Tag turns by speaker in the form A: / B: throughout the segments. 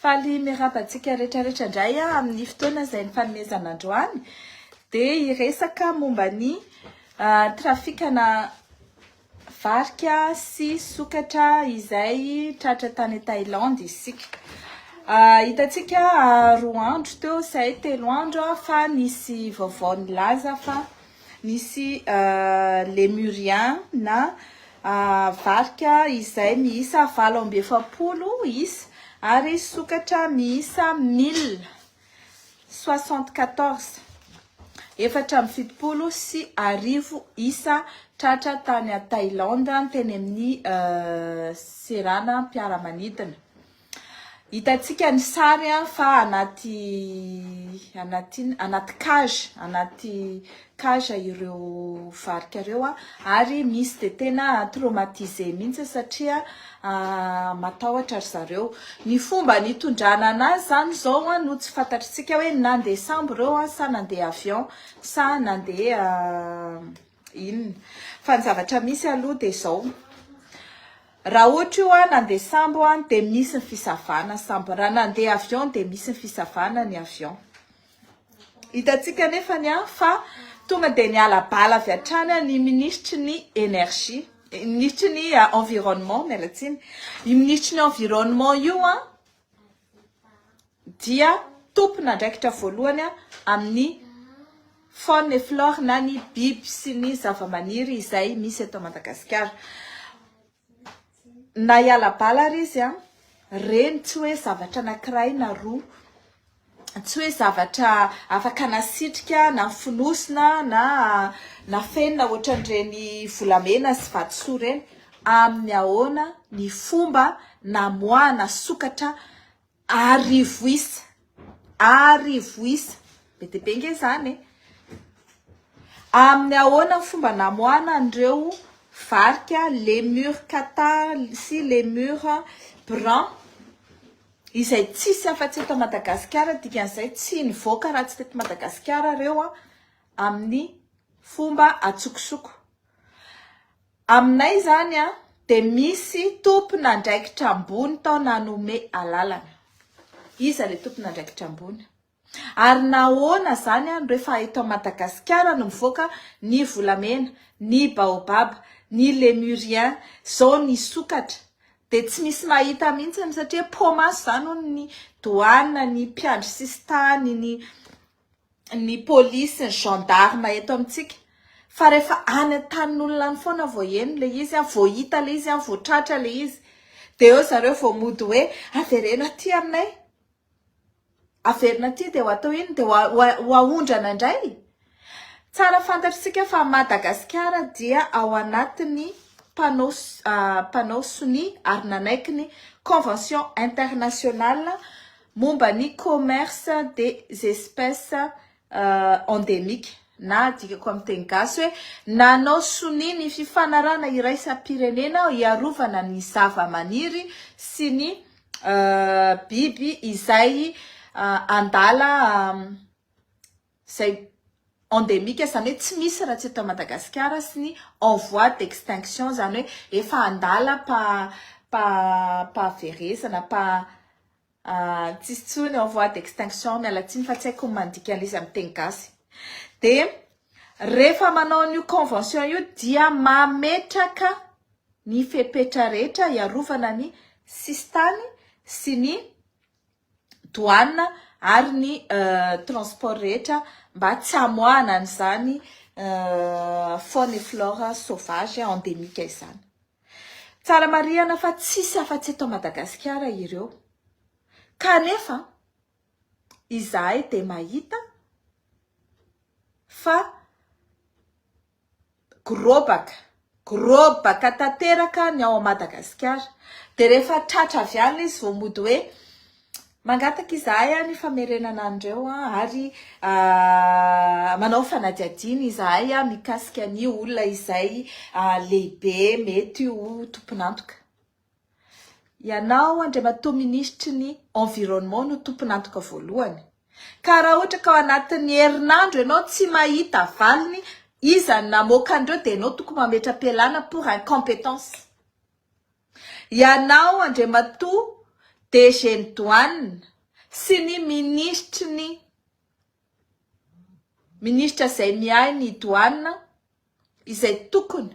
A: Faly miarahaba antsika rehetrarehetra indray aho amin'ny fotoana izay nifanomezana androany dia hiresaka momba ny trafikana varika sy sokatra izay tratra tany Thaïlande isika. Hitantsika roa andro teo izay telo andro fa nisy vaovao nilaza fa Misy Lémurien na varika izay miisa 48 isa ary sokatra miisa 1074, 1074 isa tratra tany Thaïlande teny amin'ny seranam-piaramanidina. Hitantsika ny sary fa anaty anaty anaty cage anaty cage ireo varika ireo ary misy dia tena traumatisé mihitsy satria matahotra ry zareo. Ny fomba nitondrana anazy izany izao no tsy fantatritsika hoe nandeha sambo ireo sa nandeha avion sa nandeha inona. Fa ny zavatra misy aloha dia izao. Raha ohatra io an nandeha sambo an dia misy ny fisavana sambo, raha nandeha avion dia misy ny fisavana ny avion. Hitantsika anefany an fa tonga dia niala bala avy hatrany an ny minisitry ny energie, minisitry ny environnement, miala tsiny, io minisitry ny environnement io an dia tompon'andraikitra voalohany amin'ny faune et flore na ny biby sy ny zavamaniry izay misy eto Madagasikara. Na hiala bala ary izy an, reny tsy hoe zavatra anankiray na roa, tsy hoe zavatra afaka nasitrika na fonosina na nafenina ohatran'ireny volamena sy vatosoa ireny, amin'ny ahoana ny fomba namoahana sokatra 1000 isa, 1000 isa, be dia be ange izany e! Amin'ny ahoana ny fomba namoahana an'ireo varika lemur catta sy lemur brun izay tsisy afa-tsy eto Madagasikara, dikan'izay tsy nivoaka raha tsy teto Madagasikara ireo amin'ny fomba antsokosoko. Aminay izany dia misy tompon'andraikitra ambony tao nanome alalana. Iza ilay tompon'andraikitra ambony? Ary nahoana izany no rehefa eto Madagasikara no mivoaka ny volamena, ny baobab, ny lémurien, izao ny sokatra, dia tsy misy mahita mihitsy satria poa-maso izany hono ny douane, ny mpiandry sisintany, ny ny polisy, ny gendarme eto amintsika fa rehefa any an-tanin'olona any foana vao heno ilay izy, vao hita ilay izy, vao tratra ilay izy dia eo zareo vao mody hoe avereno aty aminay, averina aty dia ho atao inona, dia ho aondrana indray. Tsara fantatr'isika fa Madagasikara dia ao anatin'ny mpanao mpanao sonia ary nanaiky ny convention internationale momba ny commerce des espèces endémiques na adikako amin'ny teny gasy hoe nanao sonia ny fifanarahana iraisam-pirenena hiarovana ny zava-maniry sy ny biby izay andala izay endémique izany hoe tsy misy raha tsy eto Madagasikara sy ny en voie d'extinction izany hoe efa andala pa pa pahaverezana pa Tsisy intsony en voie d'extinction, miala tsiny fa tsy haiko ny mandika an'ilay izy amin'ny teny gasy. Dia rehefa manao an'io convention io dia mametraka ny fepetra rehetra hiarovana ny sisintany sy ny douane ary ny transport rehetra mba tsy hamoahana an'izany faune et flore sauvage endémique izany. Tsara marihana fa tsisy afa-tsy eto Madagasikara ireo. Kanefa izahay dia mahita fa grobaka, grobaka tanteraka ny ao Madagasikara. Dia rehefa tratra avy any izy vao mody hoe Mangataka izahay ny famerenana an'ireo ary manao fanadihadiana izahay mikasika ny olona izay lehibe mety ho tompon'antoka. Ianao Andriamatoa Minisitry ny Environnement no tompon'antoka voalohany. Ka raha ohatra ka ao anatin'ny herinandro ianao tsy mahita valiny iza no namoaka an'ireo dia ianao tokony mametra-pialana pour incompétence. Ianao Andriamatoa. DG ny douane sy ny minisitry ny minisitra izay miahy ny douane izay tokony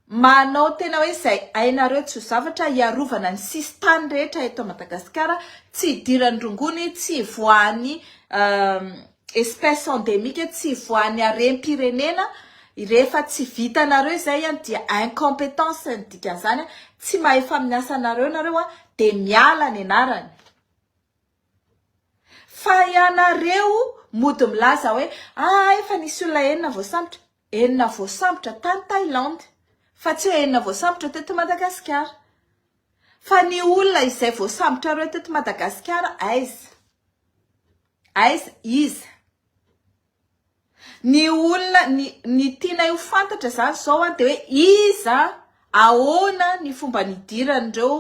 A: manao tena hoe izay hainareo tsy ho zavatra hiarovana ny sisintany rehetra eto Madagasikara tsy hidiran'ny rongony, tsy hivoahan'ny espèce endémique, tsy hivoahan'ny harem-pirenena, rehefa tsy vitanareo izay dia incompétence ny dikan'izany, tsy mahefa amin'ny asanareo nareo dia miala ny anarany. Fa ianareo mody milaza hoe ah efa nisy olona enina voasambotra. Enina voasambotra tany Thaïlande. Fa tsy hoe enina voasambotra teto Madagasikara. Fa ny olona izay voasambotrareo teto Madagasikara aiza? Aiza? Iza? Ny olona, ny, ny tianay ho fantatra izany izao an, dia hoe iza, ahoana ny fomba nidiran'ireo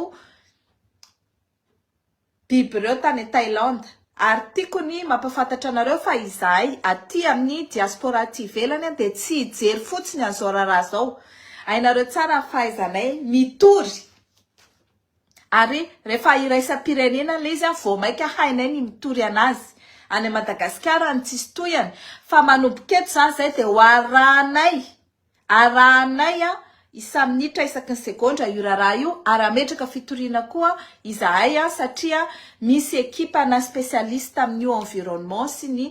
A: biby ireo tany Thaïlande ary tiako ny mampafantatra anareo fa izahay aty amin'ny diaspora aty ivelany dia tsy hijery fotsiny an'izao raharaha izao. Hainareo tsara ny fahaizanay mitory ary rehefa iraisam-pirenena ilay izy vao maika hainay ny mitory anazy. Any Madagasikara ny tsisy tohiny fa manomboka eto izany izay dia ho arahanay Arahanay isa-minitra isaky ny segondra io raharaha io ary hametraka fitoriana koa izahay satria misy ekipa na spécialiste amin'io environnement sy ny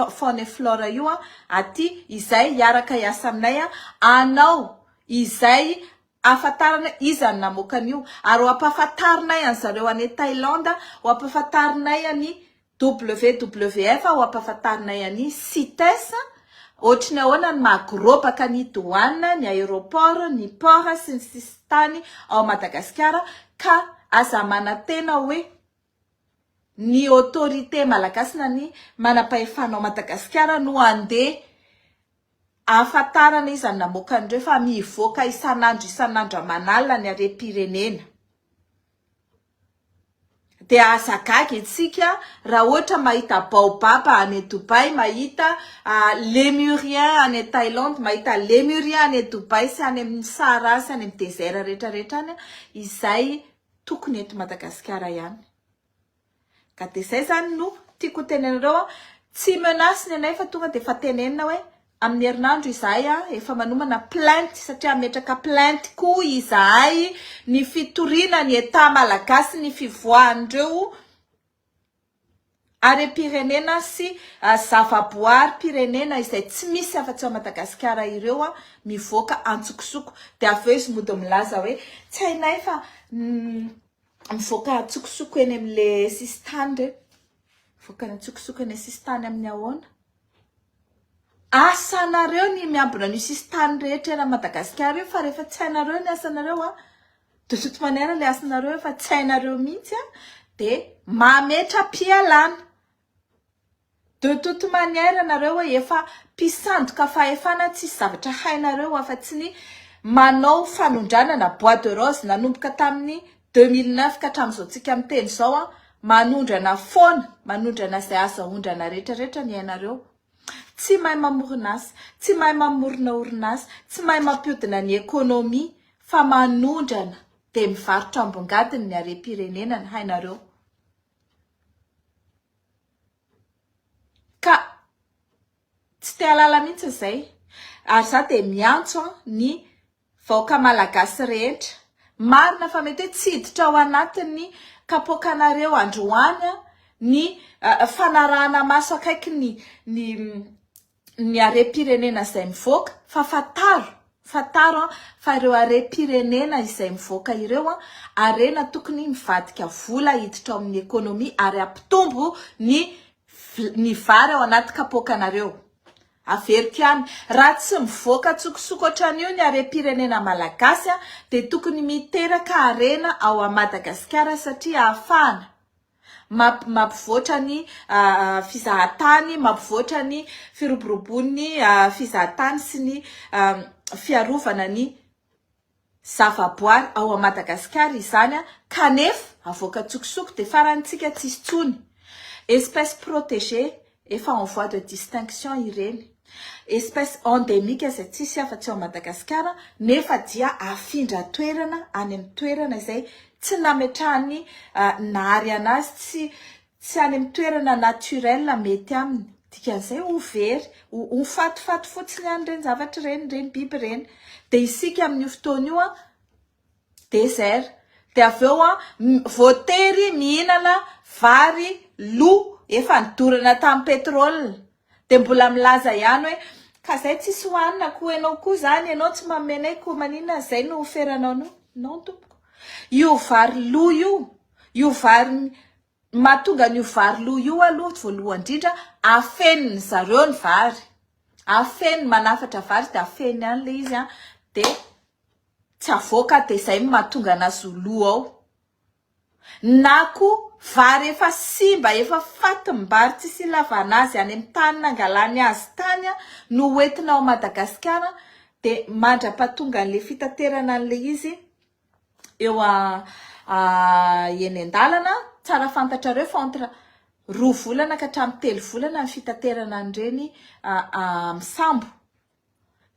A: faune et flore io aty izay hiaraka hiasa aminay hanao izay ahafantarana iza no namoaka an'io ary ho ampahafantarinay an'zareo any Thaïlande, ho ampahafantarinay an'i WWF, ho ampahafantarinay an'i CITES, ohatry ny ahoana ny maha grobaka ny douane, ny aéroport, ny port sy ny sisintany ao Madagasikara ka aza manantena hoe ny autorité malagasy na ny manam-pahefana ao Madagasikara no handeha Ahafantarana iza no namoaka an'ireo fa mivoaka isan'andro isan'andro aman'alina ny harem-pirenena. Dia aza gaga isika raha ohatra mahita baobab any Dubaï, mahita lémurien any Thaïlande, mahita lémurien any Dubaï sy any amin'ny Sahara sy any amin'ny désert rehetra rehetra any izay tokony eto Madagasikara ihany. Ka dia izay izany no tiako ho tenenareo an, tsy menace ny anay fa tonga dia efa tenenina hoe amin'ny herinandro izahay an efa manomana plainte satria hametraka plainte koa izahay ny fitoriana ny Etat malagasy ny fivoahan'ireo harem-pirenena sy zavaboarim-pirenena izay tsy misy afa-tsy ao Madagasikara ireo an mivoaka antsokosoko dia avy eo izy mody milaza hoe tsy hainay fa mivoaka antsokosoko eny amin'le sisintany re. Mivoaka any antsokosoko eny sisintany amin'ny ahoana? Asanareo ny miambina an'io sisintany rehetra eran'i Madagasikara io fa rehefa tsy hainareo ny asanareo a, de toute manière le asanareo efa tsy hainareo mihitsy a, de mametra-pialana. De toute manière nareo efa mpisandoka fahefana tsisy zavatra hainareo afa-tsy ny manao fanondranana bois de rose nanomboka tamin'ny 2009 ka hatramin'izao tsika miteny izao an, manondrana foana, manondrana izay azo aondrana rehetra rehetra ny hainareo. Tsy mahay mamorona asa, tsy mahay mamorona orinasa, tsy mahay mampiodina ny économie fa manondrana dia mivarotra ambongadiny ny harem-pirenena ny hainareo. Ka tsy te halala mihitsy izay. Ary za dia miantso ny vahoaka malagasy rehetra. Marina fa mety hoe tsy hiditra ao anatin'ny kapoakanareo androany ny fanarahana maso akaiky ny ny ny harem-pirenena izay mivoaka fa fantaro, fantaro an, fa ireo harem-pirenena izay mivoaka ireo an, harena tokony mivadika vola hiditra ao amin'ny économie ary hampitombo ny ny vary ao anaty kapoakanareo. Averiko ihany, raha tsy mivoaka an-tsokosoko ohatran'io ny harem-pirenena malagasy an, dia tokony miteraka harena ao à Madagasikara satria ahafahana mampivoatra ny fizahatany, mampivoatra ny firoborobon'ny fizahatany sy ny fiarovana ny zavaboary ao a Madagasikara izany kanefa avoaka an-tsokosoko dia farany tsika tsisy tsony. Espèce protégée efa en voie de distinction ireny. Espèce endémique izay tsisy afa-tsy ao Madagasikara nefa dia afindra toerana any amin'ny toerana izay tsy nametrahan'ny Nahary anazy, tsy tsy any amin'ny toerana naturel mety aminy. Dikan'izay ho very, ho ho fatifaty fotsiny any ireny zavatra ireny, ireny biby ireny. Dia isika amin'io fotoana io Désert. Dia avy eo an, voatery mihinana vary lo efa nodorana tamin'ny pétrole. Dia mbola milaza ihany hoe, ka zay tsisy hohanina ko enao koa zany, enao tsy manome anay ko maninona zay no feranao an'io. Non tompoko. Io vary lo io, io vary mahatonga an'io vary lo io aloha voalohany indrindra, afeniny zareo ny vary. Afeniny, manafatra vary dia afeniny any ilay izy an, dia tsy avoaka dia izay no mahatonga anazy ho lo ao. Na koa vary efa simba, efa fatim-bary tsisy ilavana azy any amin'ny tany nangalany azy tany no hoentina ao Madagasikara dia mandra-pahatonga an'ilay fitaterana an'ilay izy eo eny an-dalana, tsara fantatrareo fa entre roa volana ka hatramin'ny telo volana ny fitaterana an'ireny amin'ny sambo.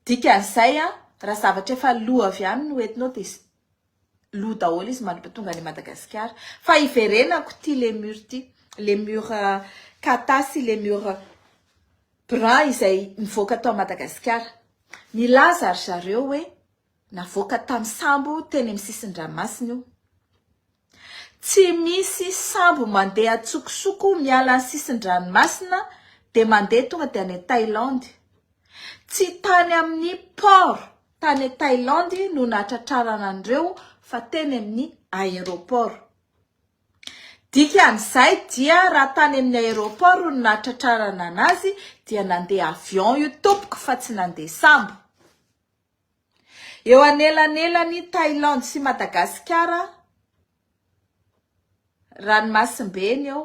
A: Dikan'izay an, raha zavatra efa lo avy any no entinao dia lo daholo izy mandra tonga any Madagasikara. Fa hiverenako ity lemur ity, lemur kata sy lemur brun izay nivoaka tao Madagasikara. Nilaza ry zareo hoe navoaka tamin'ny sambo teny amin'ny sisin-dranomasina io. Tsy misy sambo mandeha an-tsokosoko miala ny sisin-dranomasina dia mandeha tonga dia any Thaïlande. Tsy tany amin'ny port tany Thaïlande no nahatratrarana an'ireo fa teny amin'ny aéroport. Dikan'izay dia raha tany amin'ny aéroport no nahatratrarana anazy dia nandeha avion io tompoko fa tsy nandeha sambo. Eo anelanelan'i Thaïlande sy Madagasikara, ranomasimbe ny eo.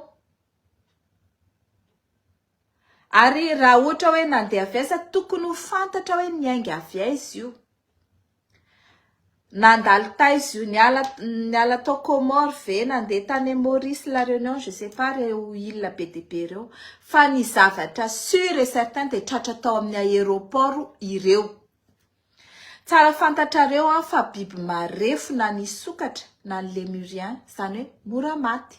A: Ary raha ohatra hoe nandeha avy aiza, tokony ho fantatra hoe niainga avy aiza io. Nandalo taiza io, niala, niala tao Comores ve, nandeha tany Maurice, La Réunion, je sais pas ireo îles be dia be ireo. Fa ny zavatra sûr et certain dia tratra tao amin'ny aéroport ireo. Tsara fantatrareo an fa biby marefo na ny sokatra na ny lémurien, izany hoe mora maty.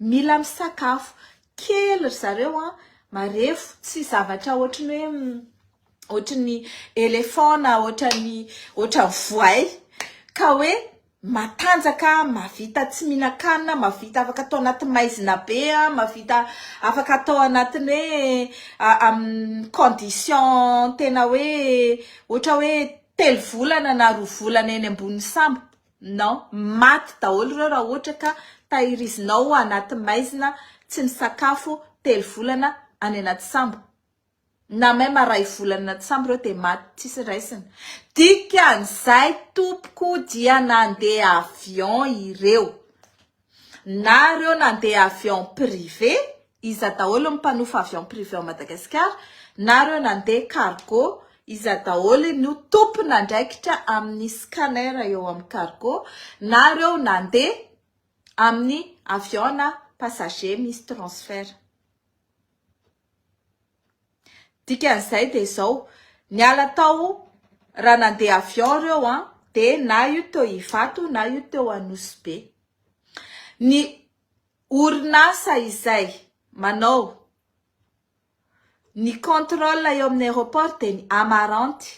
A: Mila misakafo. Kely ry zareo an, marefo, tsy zavatra ohatry ny hoe ohatry ny éléphant na ohatran'ny ohatran'ny voay ka hoe matanjaka, mahavita tsy mihinan-kanina, mahavita afaka atao anaty maizina be, mahavita afaka atao anatin'ny hoe amin'ny condition tena hoe ohatra hoe telo volana na roa volana eny ambonin'ny sambo. Non, maty daholo ireo raha ohatra ka tahirizinao anaty maizina tsy misakafo telo volana any anaty sambo. Na même ray volana anaty sambo ireo dia maty tsisy raisina. Dikan'izay tompoko dia nandeha avion ireo. Na ireo nandeha avion privé, iza daholo ny mpanofa avion privé ao Madagasikara, na ireo nandeha cargo, iza daholo no tompon'andraikitra amin'ny scanner eo amin'ny cargo, na ireo nandeha amin'ny avion na passager misy transfert. Dikan'izay dia izao, niala tao raha nandeha avion ireo an, dia na io teo Ivato na io teo Anosibe. Ny orinasa izay manao ny contrôle eo amin'ny aéroport dia ny Amaranth.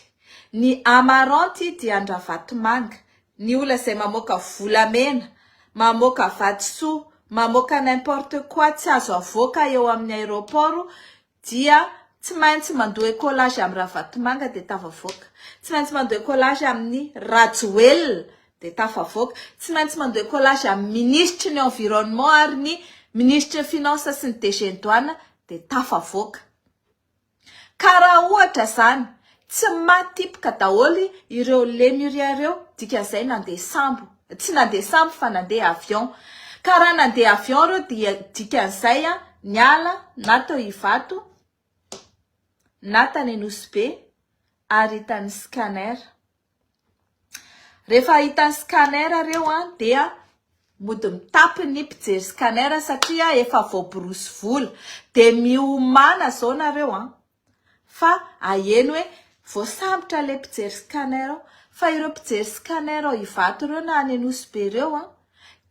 A: Ny Amaranth dia an-dRavatomanga. Ny olona izay mamoaka volamena, mamoaka vatosoa, mamoaka n'importe quoi tsy azo avoaka eo amin'ny aéroport dia tsy maintsy mandoa écolage amin'i Ravatomanga dia tafavoaka. Tsy maintsy mandoa écolage amin'i Rajoelina dia tafavoaka. Tsy maintsy mandoa écolage amin'ny minisitry ny environnement ary ny minisitry ny finance sy ny DG ny douane dia tafavoaka. Ka raha ohatra zany tsy maty tipoka daholo ireo Lémuriens ireo dikan'izay nandeha sambo, tsy nandeha sambo fa nandeha avion. Ka raha nandeha avion ireo dia dikan'izay niala na teo Ivato na tany Nosy Be ary hitan'ny scanner. Rehefa hitan'ny scanner ireo dia mody mitapy ny mpijery scanner satria efa voaborosy vola. Dia miomàna izao nareo an. fa aheno hoe voasambotra ilay mpijery scanner ao. Fa ireo mpijery scanner ao Ivato ireo na any Nosy Be ireo an,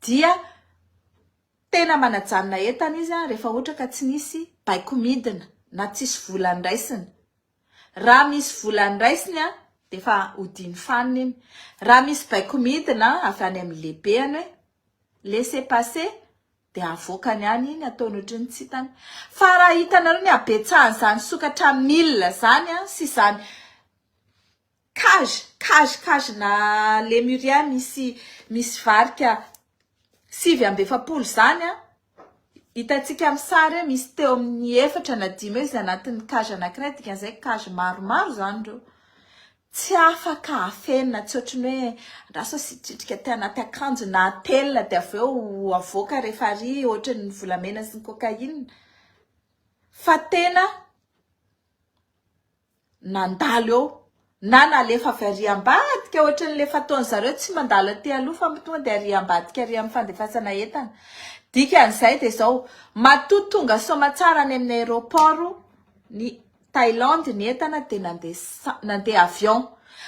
A: dia tena manajanona entana izy an, rehefa ohatra ka tsy nisy baiko midina na tsisy vola niraisina. Raha misy vola niraisiny an, dia efa hodiany fanina iny. Raha misy baiko midina avy any amin'ny lehibeny hoe laissez passer dia avoakany any iny ataony ohatry ny tsy hitany. Fa raha hitanareo ny habetsahan'izany sokatra mille izany an, sy izany cage, cage, cage-na lemuria misy misy varika 49 izany an, hitantsika amin'ny sary hoe misy teo amin'ny efatra na dimy eo izy anatin'ny cage anankiray, dikan'izay cage maromaro izany ireo. Tsy afaka afenina, tsy ohatry ny hoe andraso asitritrika aty anaty akanjo na atelina dia avy eo avoaka rehefa ary ohatry ny volamena sy ny cocaïne. Fa tena nandalo eo na nalefa avy ary ambadika ohatry ny le fataon zareo tsy mandalo aty aloha fa tonga dia ary ambadika ary amin'ny fandefasana entana. Dikan'izay dia izao, matoa tonga soamatsara any amin'ny aéroport ny Thaïlande ny entana dia nandeha nandeha avion.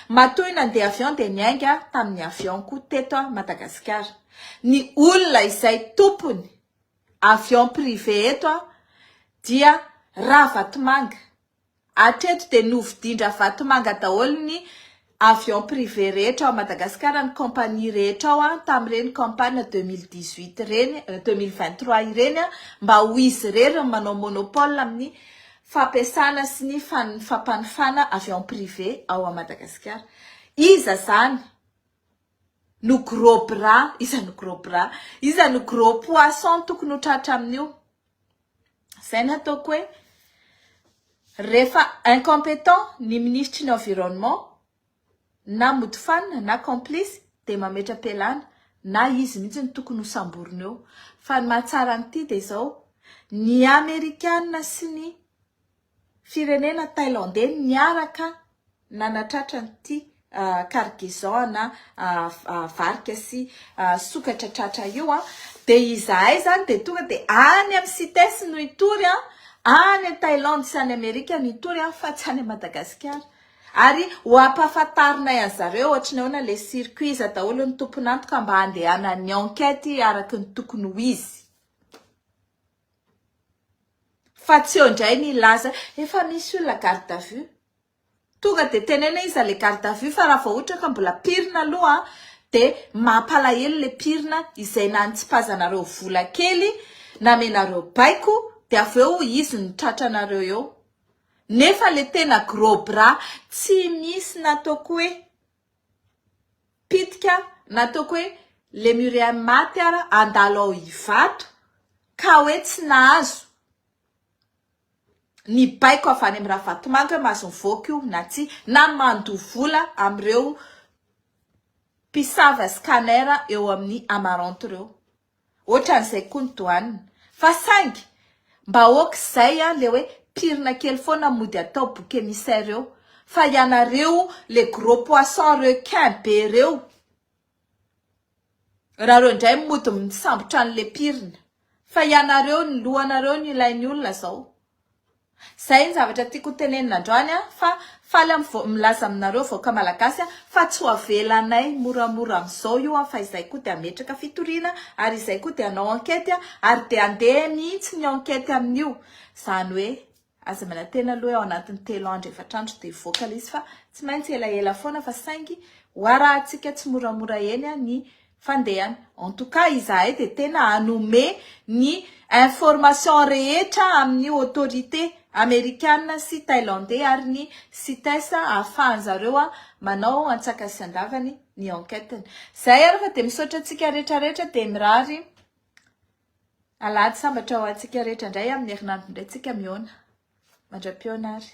A: Matoa nandeha avion dia niainga tamin'ny avion koa teto Madagasikara. Ny olona izay tompony avion privé eto dia Ravatomanga. Hatreto dia novidin-dRavatomanga daholo ny avion privé rehetra ao Madagasikara, ny compagnie rehetra ao tamin'ireny campagne 2018 ireny, 2023 ireny mba ho izy irery no manao monopole amin'ny fampiasana sy ny fampanofana avion privé ao Madagasikara. Iza zany no gros bras, iza no gros bras, iza no gros poisson tokony ho tratra amin'io? Zay no ataoko hoe rehefa incompétent ny minisitry ny environnement na mody fanina na complice dia mametra-pialana na izy mihitsy no tokony ho samborina eo. Fa ny mahatsara an'ity dia izao, ny amerikana sy ny Firenena Thailandais niaraka nanatratra an'ity cargaison ana varika sy sokatra tratra io dia izahay izany dia tonga dia any amin'ny CITES no hitory any Thaïlande sy any Amerika no hitory fa tsy any Madagasikara. Ary ho ampahafantarinay an'zareo ohatry ny ahoana ilay circuit, iza daholo ny tompon'antoka mba handehanan'ny enquête araka ny tokony ho izy. Fa tsy eo indray ny hilaza efa misy olona garde à vue. Tonga dia teneno hoe iza ilay garde à vue fa raha vao ohatra ka mbola pirina aloha dia mampalahelo ilay pirina izay nanitsipazanareo vola kely, namenareo baiko dia avy eo izy no tratranareo eo. Nefa ilay tena gros bras tsy misy nataoko hoe pitika na ataoko hoe Lemurien maty ara handalo ao Ivato ka hoe tsy nahazo ny baiko avy any amin'ny Ravatomanga hoe mahazo mivoaka io na tsia na mandoa vola amin'ireo mpisava scanner eo amin'ny Amarante ireo. Ohatran'izay koa ny douane. Fa saingy mba ok izay an le hoe pirina kely foana mody atao bouc émissaire eo. Fa ianareo le gros poisson requin be reo raha reo indray mody misambotra an'le pirina. Fa ianareo ny lohanareo no ilain'ny olona zao. Zay ny zavatra tiako ho tenenina androany a, fa faly aho milaza aminareo vahoaka malagasy a, fa tsy ho avelanay moramora amin'izao io a, fa izay koa dia hametraka fitoriana ary izay koa dia hanao enquête a, ary dia handeha mihitsy ny enquête amin'io, izany hoe aza manantena aloha hoe ao anatin'ny telo andro efatra andro dia hivoaka ilay izy fa tsy maintsy elaela foana fa saingy ho arahantsika tsimoramora eny a ny fandehany. En tout cas izahay dia tena hanome ny information rehetra amin'ny autorité amerikana sy thailandais ary ny CITES ahafahan'zareo manao antsakany sy andavany ny enquête-ny. Zay ary fa dia misaotra antsika rehetra rehetra dia mirary alahady sambatra ho antsika rehetra indray amin'ny herinandro indray tsika mihaona. Mandra-pihaona ary.